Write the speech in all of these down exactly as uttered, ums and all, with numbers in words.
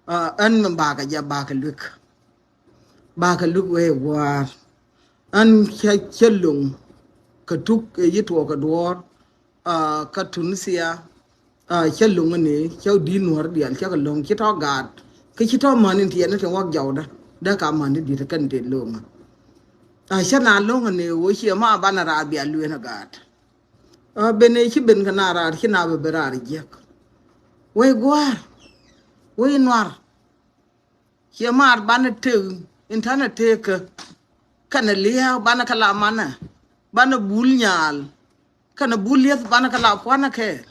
Ah, ɛn mi bakɛ jɛ bakɛ luik. Bakɛ luik wee gua̱a̱r. Ɛn cä cä loŋ kɛ tuk ɛ yi tuɔɔk kɛ duɔɔr. Ah, kä Tunisia. Ah, cä loŋ ni cä di nuɔr dial cä kɛ loŋ ci tɔ gaat. Kä ci tɔ mani tiɛn ni tin wak jawdä dee ka mani dit kɛn tin loŋ. Ah, cä na loŋ ni wä ciɛ ma banɛ raar bia luenä gaat. Ah, ben ɛ ci ben kɛ na raar ci na bɛ ben raar jiɛk. Wee gua̱a̱r. Wee nuar. Ciɛ maar banɛ tek in tanɛ tekä. Kɛnɛ lia̱a̱ banɛ kɛ la manɛ. Banɛ bul nyaal. Kɛnɛ bul lieth banɛ kɛ la puanɛ kɛɛl.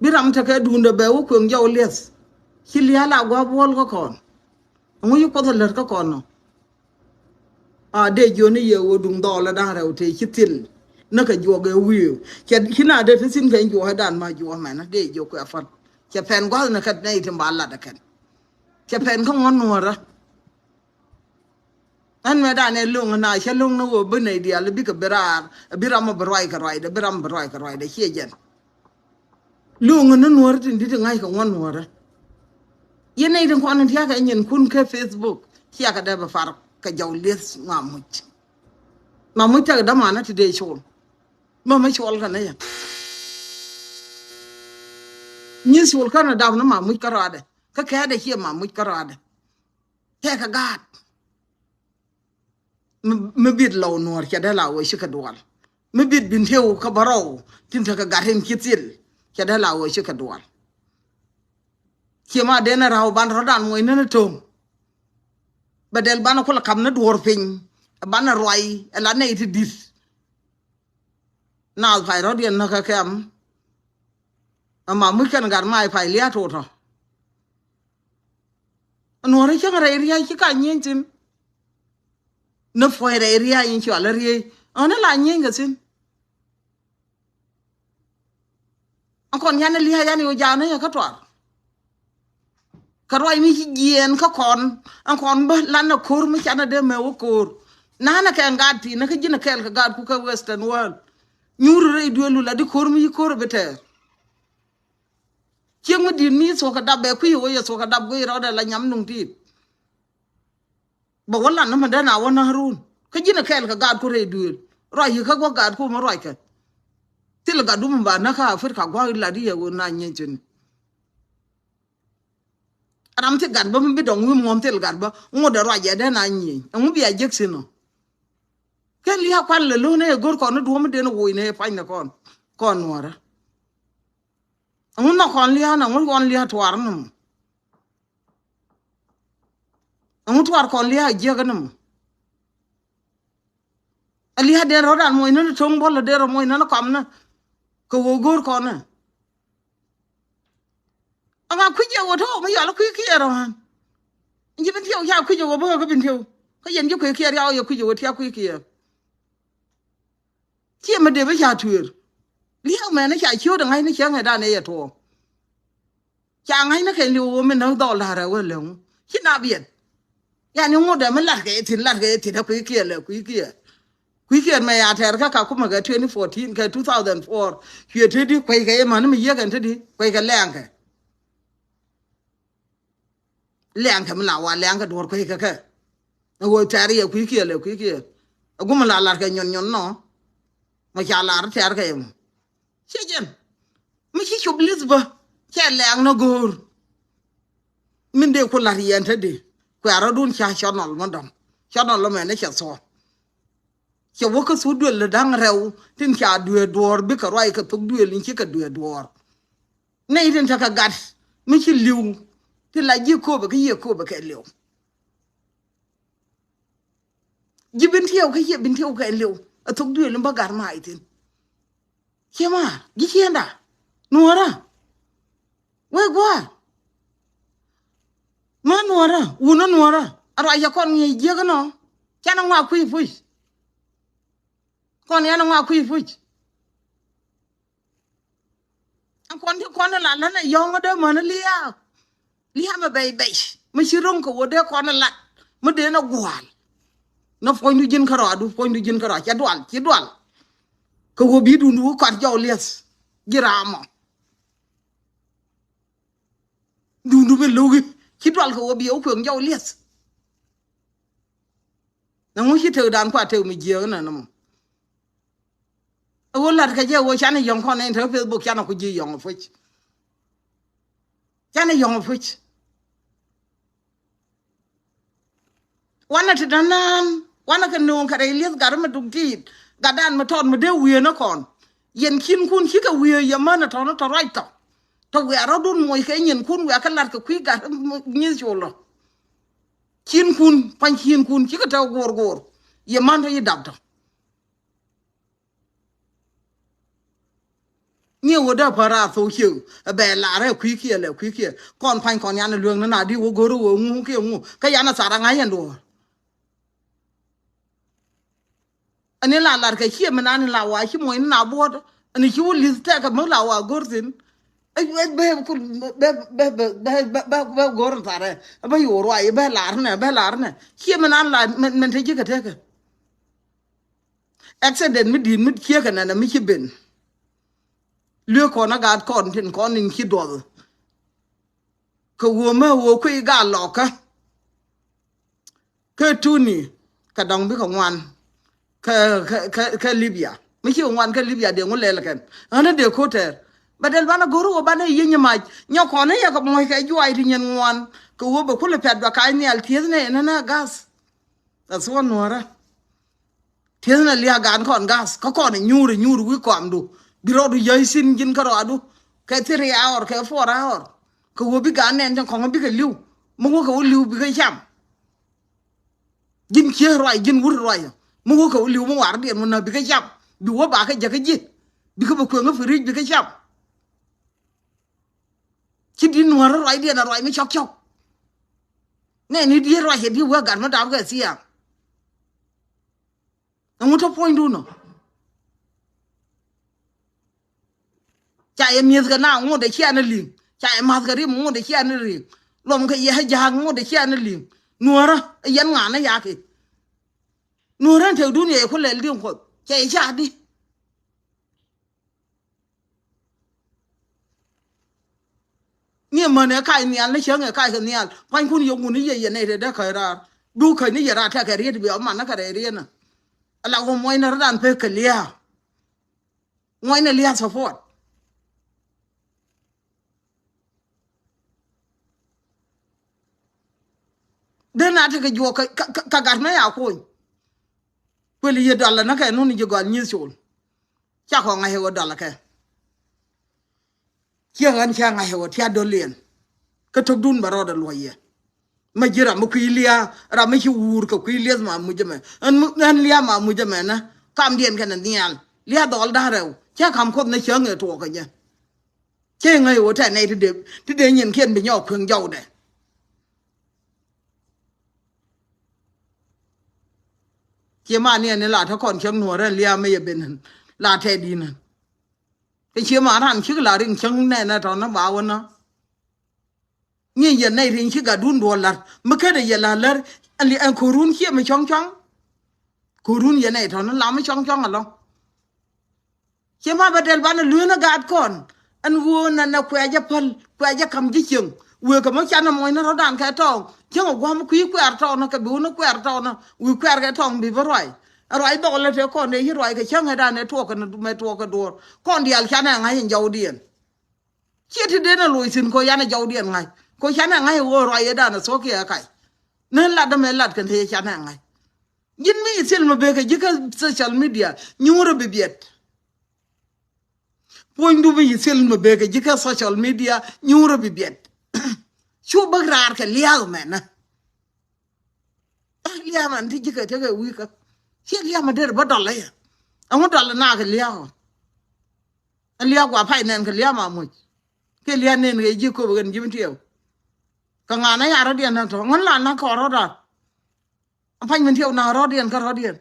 Bi ram tekɛ duundɛ bɛ wä kueŋ jɔw lieth. Ci lia̱a̱ la gua̱a̱ buɔl kä kɔn. Ɛŋu yi kuoth ɛ lät kä kɔn nɔ. A dee jiɔni yɛ wä duŋ dhɔɔlä da̱ŋ rɛw tëë ci thil. Näkɛ juɔk ɛ wi̱i̱ cɛ ci na dee te thi̱n kɛn juɔk ɛ dan ma juɔk mɛn dee jiɔk kuɛ fal. Cɛ pɛn gua̱th ni kɛn nɛy tin ba lat ɛ kɛn. Cɛ pɛn kä ŋuɔ̱n nuɔ̱ɔ̱rä. Ɛn mɛ dan ɛ loŋ na cɛ loŋ ni wä bi nɛy diaal bikɛ bi raar bi ram bi ruac kɛ ruacdɛ bi ram bi ruac kɛ ruacdɛ ciɛ jɛn. Luŋ ni nuɔ̱ɔ̱r tin di̱t ŋa̱c kɛ ŋuɔ̱n nuɔ̱ɔ̱rä. Yɛn nɛy tin kɔn in tia̱kɛ nyinkun kɛ Facebook ciakɛ dee bɛ far kɛ jɔw lieth Mamuc. Mamuc tɛk dämanä ti dee col. Mä mä col kɛ nɛ yɛ. Nyi col känɛ dap ni Mamuc kärɔadɛ kä kɛɛdɛ ciɛ Mamuc kärɔadɛ. Tɛkɛ gaat. Mi, mi bit lɔw nuɔr cɛ dee la wee cikɛ dual. Mi bit bin tiw kä bärɔw tin tekɛ gat in ci thil cɛ dee la wee cikɛ dual. Ciɛ ma den a raw ban rɔdan muɔy nini toŋ. Bɛ del ban a kulɛ kam ni duɔr piny ban a ruay a la nɛy ti dit. Naath pay rɔdiɛn näk kä kɛm. Ama muc kɛn gat ma pay lia̱a̱ totɔ. Nuɔ̱ɔ̱ri cäŋ rɛy ria̱a̱c ci ka nyieny thi̱n. Ni puɔ̱c rɛy ria̱a̱c in cual riey ɣän la nyieny kɛ thi̱n. Ɛn kɔn yan lia̱a̱c yan yo̱ ja̱a̱n ni kä tuar. Kä ruac mi ci jiɛɛn kä kɔn ɛn kɔn bä lan a ko̱r mi canɛ dee mɛ wä ko̱r. Nanɛ kɛ ŋa̱a̱t ti̱n kä ji̱n kɛɛl kɛ gaatku kä western world. Nyuuri rɛy duëëlu la di ko̱r mi ci ko̱r bi tɛɛr. Cieŋ mi di̱t mi thuɔ̱k kɛ dap bɛ kui̱ wä yɛ thuɔ̱k kɛ dap guiy rɔɔdɛ la nyam nuŋ ti̱i̱t. Bɛ wä lan ni mi dee na wä na run kä ji̱n kɛɛl kɛ gaatku rɛy duëël ruac yi kä guɔ gaatku mi ruac kɛ. Thil gatdu mi ba näk kä Africa gua̱a̱k lat yɛ wä na nyieny thi̱n. Ram thil gat bä mi bi dɔŋ wi̱i̱ muɔ̱ɔ̱n thil gat bä ŋot dee ruac yɛ dee na nyieny ɛŋu bia jek thi̱n ɔ. Kɛn lia̱a̱ kual lɛ lo̱n ɛ go̱r kɔn ni duɔ̱ɔ̱m mi den woc ni ɛ pa̱ny ni kɔn kɔn nuɔ̱ɔ̱rä. Ɛŋu nhɔk kɔn lia̱a̱ ni ɛŋu kɔn lia̱a̱ tuar ni mɔ. Ɛŋu tuar kɔn lia̱a̱ jiäk ni mɔ. Ɛ lia̱a̱ den rɔ̱dan muɔ̱c ni ni to̱ŋ buɔl ɛ den rɔ muɔ̱c ni ni kɔm ni kɛ ɣöö go̱o̱r kɔn ni. Ama kui̱c yɛ wä tɔ̱ mi yɔal kui̱ kiɛɛr ɔ̱ŋ. Ji̱ bin tiɛw ca kui̱c yɛ wä bä kä bin tiɛw kä yɛn ji̱ kui̱ kiɛɛr yaw yɛ kui̱c yɛ wä tiak kui̱ kiɛɛr. Ciɛ mi dee bi ca tueer lia̱a̱ mɛn ca ciöt ɛ ŋa̱cni cäŋ ɛ dan ɛ yɛ tuɔɔk. Ca ŋa̱cni kɛn liw wä mi näk dhɔl da̱rɛ wä lɛŋu ci na biɛn. Yani ŋut dɛ mi latkɛ yɛ thi̱n latkɛ yɛ thi̱n ɛ kui̱ kiɛɛr lɛ kui̱ kiɛɛr. Kui̱ kiɛɛr mɛ ya tɛɛr kä Kakuma kɛ twenty fourteen kɛ two thousand four. Cuɛ te di kueckɛ yɛ mäni mi yiëkɛn te di kueckɛ lɛŋkɛ. Lɛŋkɛ mi la wa lɛŋkɛ duɔ̱ɔ̱r kueckɛ kɛ. Ɛ ɣöö tɛɛr yɛ kui̱ kiɛɛr lɛ kui̱ kiɛɛr. Ɛ gumɛ la latkɛ nyɔn nyɔn nɔ. Mɛ ca lar tɛɛr kɛ yɛ mɔ. Ciɛ jɛn mi ci cop li̱th bä cɛ lɛŋ ni go̱o̱r. Min dee ku la̱r yɛn te dee kuɛ rɔ̱dun ca cɔnɔl mi dɔ̱ŋ cɔnɔl mi mɛn ni cɛ thuɔ̱ɔ̱. Cɛ wä kä thuk duël da̱ŋ rɛw tin ca duëë duɔ̱ɔ̱r bikɛ ruac kɛ thuk duël in cikɛ duëë duɔ̱ɔ̱r. Nɛy tin tekɛ gat mi ci li̱w tin la ji̱ köpɛ kä yiëë köpɛ kɛ li̱w. Ji̱ bin tiɛw kä ciɛ bin tiɛw kɛ li̱w a thuk duël in bä gat mac thi̱n. Ciɛ maar ji̱ ciënda nuɔ̱ɔ̱rä. Wee gua̱a̱r mä nuɔ̱ɔ̱rä wunä nuɔ̱ɔ̱rä. A ruac cɛ kɔn ŋi̱i̱c jiäk inɔ. Canɛ ŋuak kui̱ puc. Kɔn yɛn ŋuak kui̱ puc. Ɛn kɔn ti kɔn ɛ lat länɛ yɔ̱ŋä dee mäni lia̱a̱. Lia̱a̱ mɛ bɛc bɛc mi ci ro̱ŋ kɛ wä dee kɔn ɛ lat mi dee nɛ gua̱a̱l. Nä puɔ̱nydu ji̱n kärɔadu puɔ̱nydu ji̱n kärɔa cɛ dual ci dual. Kɛ wä bi dundu wä kɔat jɔw liɛth ji̱ raamɔ. Dundu mi lo̱ki Ci dual kɛ wä bi wä kuëŋ jɔw lieth. Nɛ ŋu ci tëëk dan kua tëëk mi jiääk nɛ nɔmɔ. Ɛ wä lat kɛ jɛ wä canɛ yɔ̱ŋ kɔn in te Facebook canɛ ku ji̱ yɔ̱ŋ ɛ puc. Canɛ yɔ̱ŋ ɛ puc. Wanɛ ti dan naan wanɛ kɛ nööŋ kɛ rɛy lieth gat mi duk tiit gat dan mi tɔt mi dee wiee ni kɔn. Yɛn ki̱n kun cikɛ wiee yɛ män ɛ tɔn tɔ ruac tɔ. Tɔ wiaa rɔ̱dun muɔc kɛ nyin kun wiaa kɛ lat kɛ kui̱ gat mi nyieth col lɔ. Ciin kun pa̱ny ciin kun cikɛ tɛ go̱o̱r go̱o̱r. Yɛ man tɔ yi dap tɔ. Ni wä dee pä raar thok ciek ɛ bɛ lar ɛ kui̱ kiɛ lɛ kui̱ kiɛ kɔn pa̱ny kɔn yan ɛ lueŋ ni na di wä go̱r wä ŋu kiɛ ŋu kä yan ɛ thar aŋa̱c ɛn duɔ̱ɔ̱r. Ani la lar kɛ ciɛ mi nan la wa ci muɔ̱ny ni na buɔ̱t ani ci wä li̱th tɛk kɛ mi la wa go̱r thin. Ɛ bɛ bɛ bɛ bɛ bɛ bɛ bɛ go̱r tharɛ ɛ bɛ yo̱o̱r wa bɛ lar nɛ bɛ lar nɛ ciɛ mi nan la mɛn te ji̱ kɛ tekɛ. Accident mi di̱i̱t mi ciek kɛ nɛnɛ mi ci ben. Lueek kɔn a gaat kɔn tin kɔn in ci duɔth. Kɛ wuɔmä wuɔ kui̱ gaa lɔkä. Kä Tuni kɛ dɔŋ bikɛ ŋuan. Kä, kä, kä, kä Libya mi ci ŋuan kä Libya dee ŋu lɛl kɛn ɣän dee ko̱tɛr. Bɛ dɛl banɛ go̱r wä banɛ yieny mac nyɔk kɔn i̱ yɛ kɛ muɔ̱c kɛ juac ti nyin ŋuan kɛ wä bɛ kulɛ pɛt bɛ kac nhial tieth nɛ ɛn ɛn ɛ gas. That's one nuɔrä. Tieth nɛ lia̱a̱ gan kɔn gas kä kɔn inyuur inyuur wi̱i̱ kɔamdu bi rɔɔdu yäc thi̱n ji̱n kä rɔɔdu kɛ three hour kɛ four hour. Kɛ wä bi gan nɛn tin kɔŋ bikɛ li̱w mi wä kɛ wä li̱w bikɛ cam. Ji̱n ciek ruac ji̱n wur ruac mi wä kɛ wä li̱w mi wardiɛn wä nä bikɛ cam. Bi wä bakä jäkä ji̱ bikɛ bɛ kueŋä fridge bikɛ cam. Ci di̱t nuɔ̱ɔ̱rä ruacdiɛn a ruac mi cɔk cɔk. Nɛni diet ruac cɛ diet wee gat mi dap kɛ thiaam. Ɛŋu te puɔ̱nydun ɔ? Ca yɛ mi̱eth kɛ na ŋot ɛ cia ni li̱ŋ. Ca yɛ ma̱th kɛ rim ŋot ɛ cia ni li̱ŋ. Luɔm kɛ yɛ ja̱a̱k ŋot ɛ cia ni li̱ŋ. Nuɔ̱ɔ̱rä ɛ yɛn ŋa̱n ɛ yakiɛ. Nuɔ̱ɔ̱rä ɛn tekdun yɛ yɛ ku lɛl di̱n kuɔth cɛ yɛ ca di. Ni män ɛ kac nhial ni cäŋ ɛ kac kɛ nhial. Kuanykun yɛ ŋun ni yɛ yɛ nɛy te dee käc raar. Bi wä käc ni yɛ raar tɛkɛ riet bi ɔ man ni kɛ rɛy riet ni. Ala wä muɔcnɛ rɔ̱dan pek kɛ lia̱a̱. Muɔcnɛ lia̱a̱ support. Dee na tekɛ juɔk kɛ, kɛ, kɛ, kɛ gat mɛ ya kuny. Kuël yɛ dɔlɛ ni kɛ nun ji̱ gɔal nyieth col. Ca kɔ ŋa̱c ɛ ɣöö dɔlɛ kɛ. Ciɛ ɣän ca ŋa̱c ɛ ɣöö tiat dɔliɛn. Kä tökdun bɛ rɔɔdɛ luɔ̱c yɛ. Mä ji̱ ram mi kui̱ lia̱a̱ ram mi ci wuur kɛ kui̱ lieth ma muc ɛmɛ. Ɛn, ɛn lia̱a̱ ma muc ɛmɛ nä kamdiɛn kɛnɛ nhial. Lia̱a̱ dhɔl da̱ŋ rɛw cä ka̱m kuoth ni cäŋ ëë tuɔɔk kɛ jɛ. Cä ŋäc ɣöö tɛn nɛy ti dee, ti dee nyinkiɛn bi nyɔɔk kueŋ jɔwdɛ. Cie man ni ɛn ni la te kɔn cäŋ nuɔ̱ɔ̱r ɛn lia̱a̱ mi yɛ ben ɛn la tɛt di̱n ɛn. Kɛ cie man ran cik la riŋ cäŋ nɛn ɛ tɔ̱nä ba wä nä. Ni yɛn nɛy riŋ ci gatdun duɔl la̱r mi ken ɛ yɛ la̱r lär. Ɛn li ɛn ko̱run ciɛ mi cɔ̱ŋ cɔ̱ŋ. Ko̱run yɛn nɛy tɔ̱nä la mi cɔ̱ŋ cɔ̱ŋ ɛlɔ̱ŋ. Cie ma bɛ dɛl banɛ lueŋä gaat kɔn. Ɛn ɣöö nɛ nɛ kuɛ jɛ päl kuɛ jɛ ka̱m ji̱ cieŋ. Wëë kɛ mi canɛ muɔ̱cnä rɔ̱dan kɛ tɔɔŋ cieŋ ɛ gua̱m kui̱ kuɛɛr tɔɔnä kɛ bi wä ni kuɛɛr tɔɔnä wi̱i̱ kuɛɛr kɛ tɔɔŋ bi bä ruac. Ɛ ruac dhɔk lɛ tëë kɔn dee ci ruac kɛ cäŋ ɛ dan ɛ tuɔɔk kɛ mɛ tuɔɔk kɛ duɔ̱ɔ̱r kɔn diaal canɛ ŋa̱c ɛn jɔwdiɛn. Ciɛ ti den ɛ loc thi̱n kɔ yan ɛ jɔwdiɛn ŋa̱c kɔ canɛ ŋa̱c ɛ ɣöö ruac ɛ dan ɛ thuɔ̱k kiɛ ɛ kac. Ni lat dämɛ lat kɛn te canɛ ŋa̱c. Ji̱n mi thil mi bekɛ ji̱ kä social media nyuurä bi biɛt. Puɔ̱nydu mi thil mi bekɛ ji̱ kä social media nyuurä bi biɛt. Cu bäk raar kɛ lia̱a̱k mɛnä. Lia̱a̱ man ti ji̱ kɛ tekɛ wi̱i̱kä ciɛ lia̱a̱ ma der bä dɔl ɛ yɛ. Ɛŋu dɔl ɛ naak kɛ lia̱a̱k ɔ. Ɛ lia̱a̱k wa pay nɛn kɛ lia̱a̱ ma muc. Kɛ lia̱a̱ nɛn kɛ ji̱ köp ɛ kɛn ji̱ mi tiɛw. Kɛ ŋa̱n ɛ ya̱r rɔ̱diɛn ɛ tɔ ŋun la nak kɔɔr rɔ̱dan. Pany min tiɛw nak rɔ̱diɛn kä rɔ̱diɛn.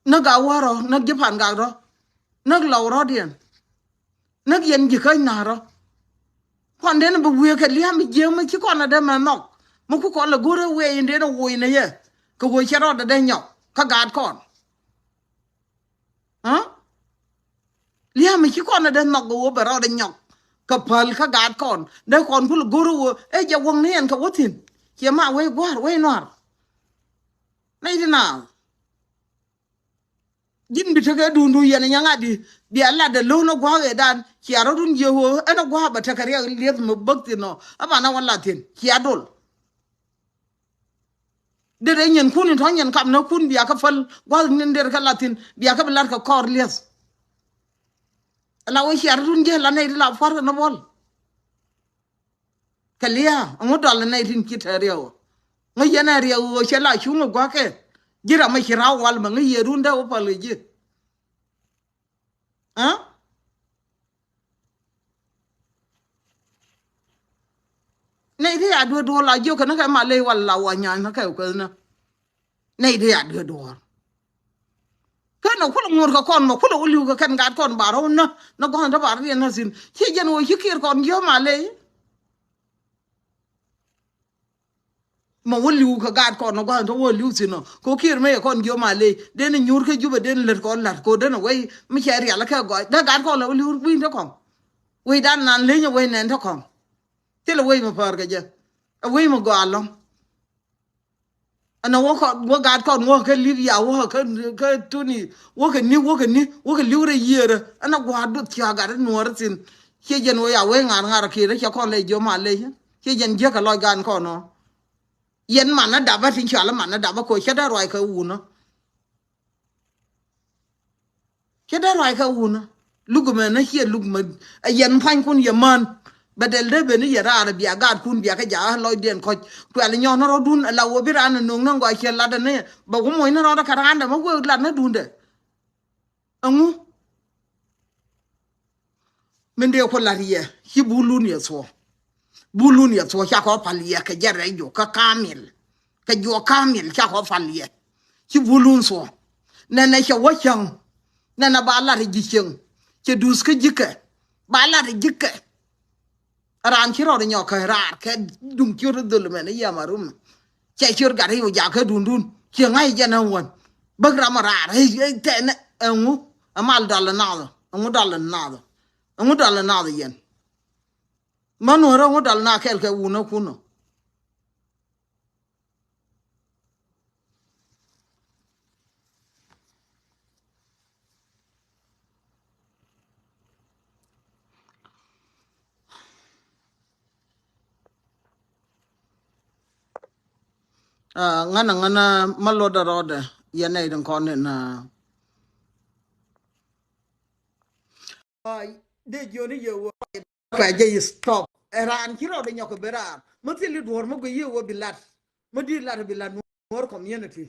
Näk gak wärɔ näk ji̱ pan gak rɔ. Näk lɔw rɔ̱diɛn. Näk yɛn ji̱ käc na̱a̱rɔ. Kɔn den bi wiee kɛ lia̱a̱ mi jiäk mi ci kɔn a dee mɛ nhɔk mi ku kɔn lɛ go̱rɛ wiee in den a woc nɛ yɛ. Kɛ woc cɛ rɔɔdɛ dee nyɔk kä gaat kɔn. Lia̱a̱ mi ci kɔn a dee nhɔk kɛ woc bɛ rɔɔdɛ nyɔk. Kä päl kä gaat kɔn dee kɔn kul go̱r wä ɛ jɛ wäŋ ni yɛn kɛ wä thi̱n. Ciɛ ma wee gua̱a̱r wee nuaar. Nɛy ti naath. Ji̱n bi tekɛ duundu yɛn ɛ nyaŋ adi bia lat ɛ lo̱o̱n ɛ gua̱a̱k ɛ dan cia rɔ̱dun jiɛ ɣöö ɛn ɛ gua̱a̱k bɛ tekɛ riɛk lieth mi bäk thi̱n ɔ ɛ banɛ wä lat thi̱n cia dol. Derɛ nyinkun in tɔ̱ nyin kam näkun bia kä päl gua̱th ni̱n derɛ kä la̱thi̱n bia kä bi la̱t kɛ kɔr li̱eth. Ala wee ciar tun ji̱ la nɛy ti la pua̱r kɛ ni buɔl. Kɛ lia̱a̱ ɛŋu dɔl nɛy tin ci te riɛw. Ŋäc yɛn ɛ riɛw ɣöö cɛ la cuŋ ɛ gua̱kɛ. Ji̱ ram ɛ ci ra̱w wal mɛ ŋäc yɛ run dee wä päl kɛ ji̱. Aa? Nɛy ti ya duee duɔ̱ɔ̱r la jiök kɛn kɛ maley wal la wa nyany na kɛ kueth na. Nɛy ti ya duee duɔ̱ɔ̱r. Kɛn ɛ kulɛ ŋuɔ̱t kɛ kɔn mɛ kulɛ wä li̱w kɛ kɛn gat kɔn ba rɔw na na gua̱n dä ba riɛn na thi̱n. Ci jɛn wä ci kiɛr kɔn jiök maley. Ma wä li̱w kɛ gaat kɔn ɔ gua̱n tɔ wä li̱w thi̱n ɔ kɛ kiɛr mɛ yɛ kɔn jiɔ ma ley den nyuur kä Jubɛ den lät kɔn la̱t kɛ den ɔ wei mi cɛ rial kɛ gɔc dee gaat kɔn lɛ wä li̱w wi̱i̱n tɔ kɔŋ. Wei dan nan leny ɔ wei nɛn tɔ kɔŋ. Thilɛ wei mi päär kɛ jɛ ɛ wei mi gɔaa lɔ̱ŋ. Ɛn ɛ wä kɔn wä gaat kɔn wä kɛ Libya wä kɛ kɛ Tunis wä kɛ ni wä kɛ ni wä kɛ li̱w rɛ yiëërä ɛn ɛ gua̱a̱r duth cia gat ɛ nuɔɔr thi̱n. Ciɛ jɛn wä ya wee ŋa̱r ŋa̱r kiɛt ɛ cɛ kɔn lɛ jiɔ ma ley. Ciɛ jɛn jiäk kɛ lɔc gan kɔn ɔ. Yɛn manä dapä tin cɔal manä dapä kɛ cä dee ruac kɛ wunä. Cä dee ruac kɛ wunä. Luk mɛ nä ciɛ luk mɛ ɛ yɛn pua̱nykun yɛ män. Bɛ dɛl dee ben i̱ yɛ raar bia gaatkun bia kɛ jakä lɔcdiɛn kɔc kuɛl nyɔn ni rɔ̱dun ɛ la wä bi raan ɛ no̱o̱ŋ ni ŋɔac ciɛ latdɛ ni bɛ wä moc ni rɔɔdɛ kɛ raandɛ mɛ wee lat ni duundɛ. Ɛŋu? Min dee ku la̱t yɛ ci bulun yɛ thuɔ̱k. Bulun yɛ thuɔ̱k cakɔ pal yɛ kɛ jɛ rɛc juɔk kä kamil. Kɛ juɔk kamil cakɔ pal yɛ ci bulun thuɔ̱k. Nɛnɛ cɛ wä cäŋ. Nɛnɛ ba lat ji̱ cäŋ. Cɛ duth kä ji̱kɛ ba lat ji̱kɛ. Raan ci rɔɔd nyɔk kɛ raar kɛ duŋ ciöt dhul mɛn i̱ yɛm arum. Cɛ ciöt gat i̱ wä jakä dundun ciɛ ŋa̱c jɛn ɛ wän. Bäk ram raar i̱ tɛn ɛŋu. Ɛ mal dɔl nath ɛŋu dɔl nath. Ɛŋu dɔl nath yɛn. Män wä rɛ ɛŋu dɔl na kɛl kɛ wun ɛ kun ɔ. Ŋän a ŋän a ma luɔt a rɔɔdɛ yɛn nɛy tin kɔn in. Dee jiɔni yɛ wä kua jɛ yi stop. Ɛ raan ci rɔɔdɛ nyɔk kɛ ben raar mi thil i̱ duɔ̱ɔ̱r mi guiy yɛ wä bi lat mi di̱i̱t lat bi lat nuɔ̱ɔ̱r community.